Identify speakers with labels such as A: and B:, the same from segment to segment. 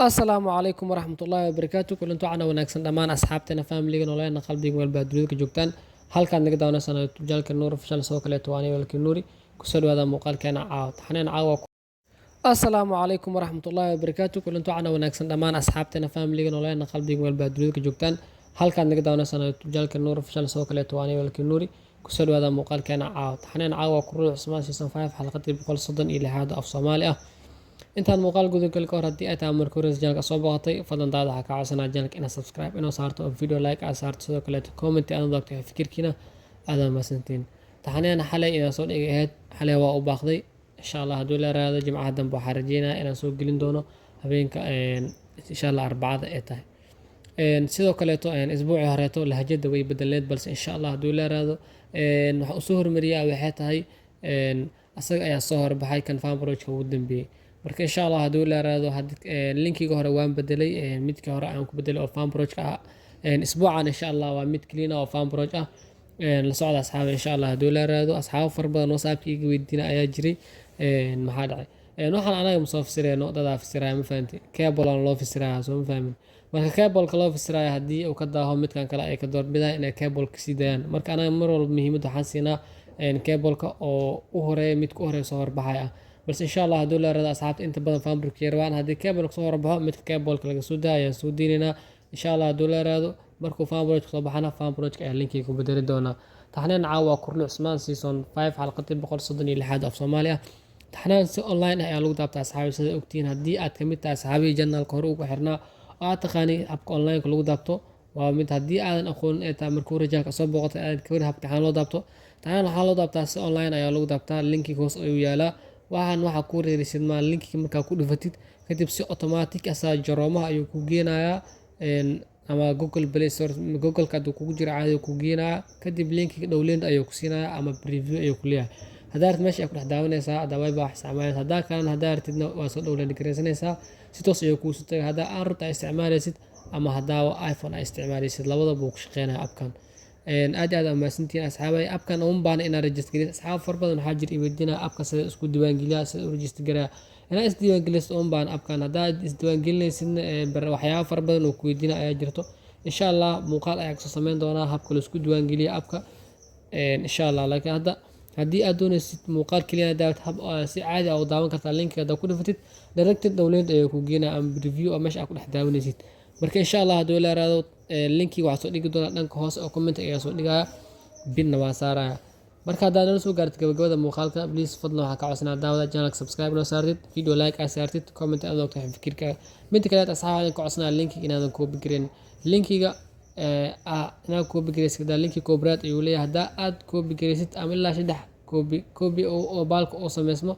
A: Asalaamu calaykum waraxmatullaahi wabarakaatu. Kulanti wacan wanaagsan dhammaan asxaabteena, faamiliga, nooleena qalbiga walba dunida ka joogtaan. Halkaad naga daawanaysan channelka Nuur Official. Sidoo kaleeto waa aniga walaalkiin Nuuri. Kusoo dhawaada muuqaalkeena caawa, taxaneen caawa. Asalaamu calaykum waraxmatullaahi wabarakaatu. Kulanti wacan wanaagsan dhammaan asxaabteena, faamiliga, nooleena qalbiga walba dunida ka joogtaan. Halkaad naga daawanaysan channelka Nuur Official. Sidoo kaleeto waa aniga walaalkiin Nuuri. Kusoo dhawaada muuqaalkeena caawa, taxaneen caawa, Kurul Cusmaan season 5, xalqadii 136aad, af Soomaali ah. Intaan muuqaal gudagal ka hor, haddii ay tahay marka hore channelka soo booqatay, fadlan daada waxaa kaa codsanaa channelka inaad subscribe inoo saarto oo video like aad saarto, sidoo kaleeto comment aad wadaagto fikirkiina. Aad mahadsantiin. Taxaneen xalay inaan soo dhigay ahayd, xalay waa u baaqday. Insha Allah hadduu la raado, Jimcaha dambe waxaa rajeynaya inaan soo gelin doono, habeenka insha Allah Arbacada ay tahay. Sidoo kaleeto isbuucii horeeto lahjada way bedeleed, balse insha Allah hadduu la raado waxaa usoo hormariyaa waxay tahay asaga ayaa soo horbaxay kan fanprojka ugu dambeeyey. Marka insha Allah hadduu la raado, linkiga hore waan bedelay, midka hore aan ku bedelay oo fanprojka ah. Isbuucan insha Allah waa mid clean ah oo fanproj ah. La socda asxaaba, insha Allah hadduu la raado. Asxaabo fara badan WhatsAppka iga weydiina ayaa jiray, maxaa dhacay? Waxaan anaga masoo fasireyno, dadaa fasiraya, ma fahanti? Cable aan loo fasiraya, soo ma fahmin? Marka cableka loo fasiraya, haddii uu ka daaho midkan kale, ay ka doorbidaan inay cableka sii daayaan. Marka anaga mar walba muhiimadda waxaan siinaa cableka oo u horeeya, midka u horeeya soo horbaxaya ah. Balse insha Allah hadduu la raado, asxaabta inta badan fanprojka rabaan. Haddii cableka soo horbaxo, midka cableka laga soo daaya ayaan soo deynaynaa insha Allah hadduu la raado. Markuu fanprojka soo baxana, fanprojka ayaa linkiga ku bedeli doonaa. Taxneen caawa waa Kurlu Cusmaan season 5, xalqadii 136aad, af Soomaali ah. Taxnaan si online ah ayaa lagu daabtaa, asxaabi, sida ogtihiin. Haddii aad kamid tahay asxaabihii channelka hore ugu xirnaa oo aad taqaani habka online-ka lagu daabto, waa mid. Haddii aadan aqoonin, ee tahay markuu rajaanka soo booqatay, aad kawar habka taxnaan loo daabto. Taxnaan waxaa loo daabtaa si online ayaa lagu daabtaa. Linkiga hoos ayuu yaalaa. Waxaan waxaa ku reerisid maa, linkiga markaa ku dhufatid kadib, si automatic asaa Chromeha ayuu ku geenayaa ama Google Play Store. Google-ka hadduu kugu jiro, caadi ku geenayaa. Kadib linkiga download ayuu ku siinayaa ama preview ayuu ku leeyahay. Haddaa rabtid, meesha ay ku dhex daawanaysaa. Haddaa wifi wax isticmaalaysa, haddaa kalena haddaa rabtidna, waa soo download garaysanaysaa, si toos ayuu kuusu tagay. Haddaa Android aa isticmaalaysid ama haddaa iPhone aa isticmaalaysid, labadaba wuu ku shaqeynaya appkan. Aad iyo aad aa mahadsantihiin, asxaabay. Appkan uma baahna inaad register gareysid. Asxaab fara badan waxaa jira iweydiinaya appka sida isku diiwaangeliyaa, sida u register gareeyaa. Inaad isdiiwaangelisid uma baahna appkan. Haddaa isdiiwaangelinaysidna, waxyaabo fara badan oo ku weydiinaya ayaa jirto. Insha Allah muuqaal ayaa kasoo sameyn doonaa habka laisku diiwaangeliyo appka, insha Allah. Laakiin hadda haddii aad doonaysid muuqaal keliya inaad daawatid, hab si caadi ah u daawan kartaa. Linkiga haddaa ku dhufatid, directed download ayuu ku geenaya ama preview oo meesha aad ku dhex daawanaysid. Marka insha Allah hadduu la yiraahdo, linkiga waxaa soo dhigi doonaa dhanka hoose oo comment ayaa soo dhigaya, pinna waa saaraya. Marka haddaad nala soo gaartid gabagabada muuqaalka, please, fadlan waxaa ka codsanaa daawada channelka subscribe noo saartid, video like aad saartid, comment aad ogtahay fikirkaaga. Midda kale, asxaab, waxaan ka codsanaa linkiga inaadan copy gareyn. Linkiga inaad copy gareysid, hadaa linki copyright ayuu leeyahay. Haddaa aad copy gareysid ama ilaa saddex copy copy oo baalka oo sameysmo,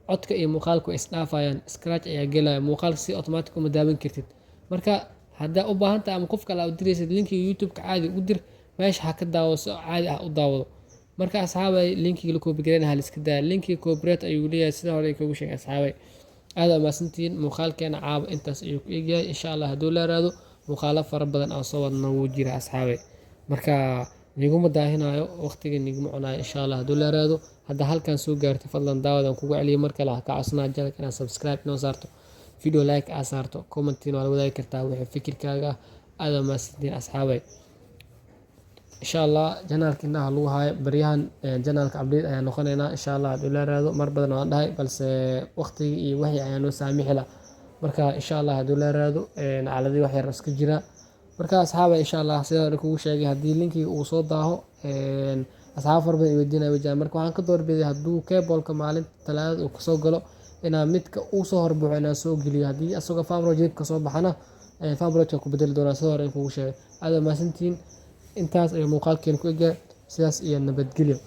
A: codka iyo muuqaalka way isdhaafayaan, scratch ayaa gelaya, muuqaalka si automatic uma daawan kartid. Marka haddaa u baahan tahay ama qof kale aad u diraysid, linkiga YouTube-ka caadi u dir, meesha ha ka daawado, si caadi ah u daawado. Marka asxaabay, linkiga la copy gareyn ha la iska daaya. Linkiga copyright ayuu leeyahay, sida hore kugu sheegay. Asxaabay, aad aa mahadsantihiin. Muuqaalkeena caawa intaas ayuu ku egyahay. Insha Allah hadduu la yiraahdo, muuqaalo fara badan aan soo wadna wuu jira, asxaabay. Marka niguma daahinayo, waqtiga niguma cunayo. Insha Allah hadduu la yiraahdo, hadda halkan soo gaartay, fadlan daawadan kugu celiyo mar kale, waxaa ka codsanaa channelka inaad subscribe inoo saarto, video like aad saarto, commentina waa la wadaagi kartaa wixii fikirkaaga ah. Aad aa mahadsantihiin, asxaabay. Insha Allah channelka indhaha lagu haayo. Baryahan channelka update ayaan noqoneynaa, insha Allah hadduu la yiraahdo. Mar badan waan dhahay, balse waqtigii iyo wixii ayaa noo saamixi la. Marka insha Allah hadduu la yiraahdo, caladii wax yar iska jira. Marka asxaaba, insha Allah sida hore kugu sheegay, haddii linkiga uu soo daaho, asxaab fara badan i weydiinaya way jiraan. Marka waxaan ka doorbiday hadduu cableka maalinta Talaadada uu kasoo galo, inaan midka uu soo horbaxo inaan soo geliyo. Haddii asagoo farm project kasoo baxana, farm project ku bedeli doonaa, sida hore kugu sheegay. Aad waa mahadsantihiin. Intaas ayuu muuqaalkeena ku egyahay. Sidaas iyo nabadgelyo.